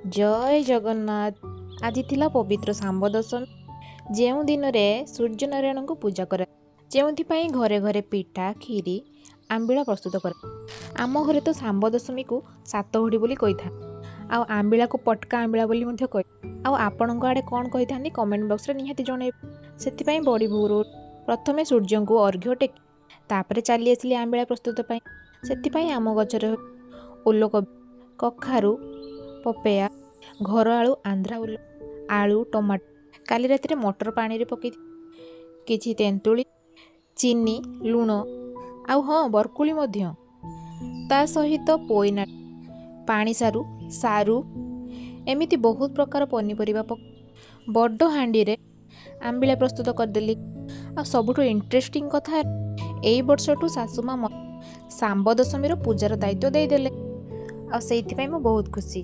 ଜୟ ଜଗନ୍ନାଥ। ଆଜି ଥିଲା ପବିତ୍ର ଶାମ୍ବ ଦଶମୀ, ଯେଉଁ ଦିନରେ ସୂର୍ଯ୍ୟନାରାୟଣଙ୍କୁ ପୂଜା କରା, ଯେଉଁଥିପାଇଁ ଘରେ ଘରେ ପିଠା, କ୍ଷୀରି, ଆମ୍ବିଳା ପ୍ରସ୍ତୁତ କରା। ଆମ ଘରେ ତ ଶାମ୍ବ ଦଶମୀକୁ ସାତଘଡ଼ି ବୋଲି କହିଥାନ୍ତି, ଆଉ ଆମ୍ବିଳାକୁ ପଟକା ଆମ୍ବିଳା ବୋଲି ମଧ୍ୟ କହି। ଆଉ ଆପଣଙ୍କ ଆଡ଼େ କ'ଣ କହିଥାନ୍ତି, କମେଣ୍ଟ ବକ୍ସରେ ନିହାତି ଜଣାଇବେ। ସେଥିପାଇଁ ବଡ଼ି ଭୋରୁ ପ୍ରଥମେ ସୂର୍ଯ୍ୟଙ୍କୁ ଅର୍ଘ୍ୟ ଟେକି ତାପରେ ଚାଲି ଆସିଲି ଆମ୍ବିଳା ପ୍ରସ୍ତୁତ ପାଇଁ। ସେଥିପାଇଁ ଆମ ଗଛରେ ଓଲକୋବି, କଖାରୁ, ପପେୟା, ଘର ଆଳୁ, ଆନ୍ଧ୍ରା ଓଲ, ଆଳୁ, ଟମାଟୋ, କାଲି ରାତିରେ ମଟର ପାଣିରେ ପକାଇ କିଛି ତେନ୍ତୁଳି, ଚିନି, ଲୁଣ, ଆଉ ହଁ ବରକୋଳି ମଧ୍ୟ, ତା ସହିତ ପୋଇନା, ପାଣି ସାରୁ, ସାରୁ, ଏମିତି ବହୁତ ପ୍ରକାର ପନିପରିବା ବଡ଼ ହାଣ୍ଡିରେ ଆମ୍ବିଳା ପ୍ରସ୍ତୁତ କରିଦେଲି। ଆଉ ସବୁଠୁ ଇଣ୍ଟରେଷ୍ଟିଂ କଥା, ଏଇ ବର୍ଷଠୁ ଶାଶୁମା ଶାମ୍ବ ଦଶମୀର ପୂଜାର ଦାୟିତ୍ୱ ଦେଇଦେଲେ, ଆଉ ସେଇଥିପାଇଁ ମୁଁ ବହୁତ ଖୁସି।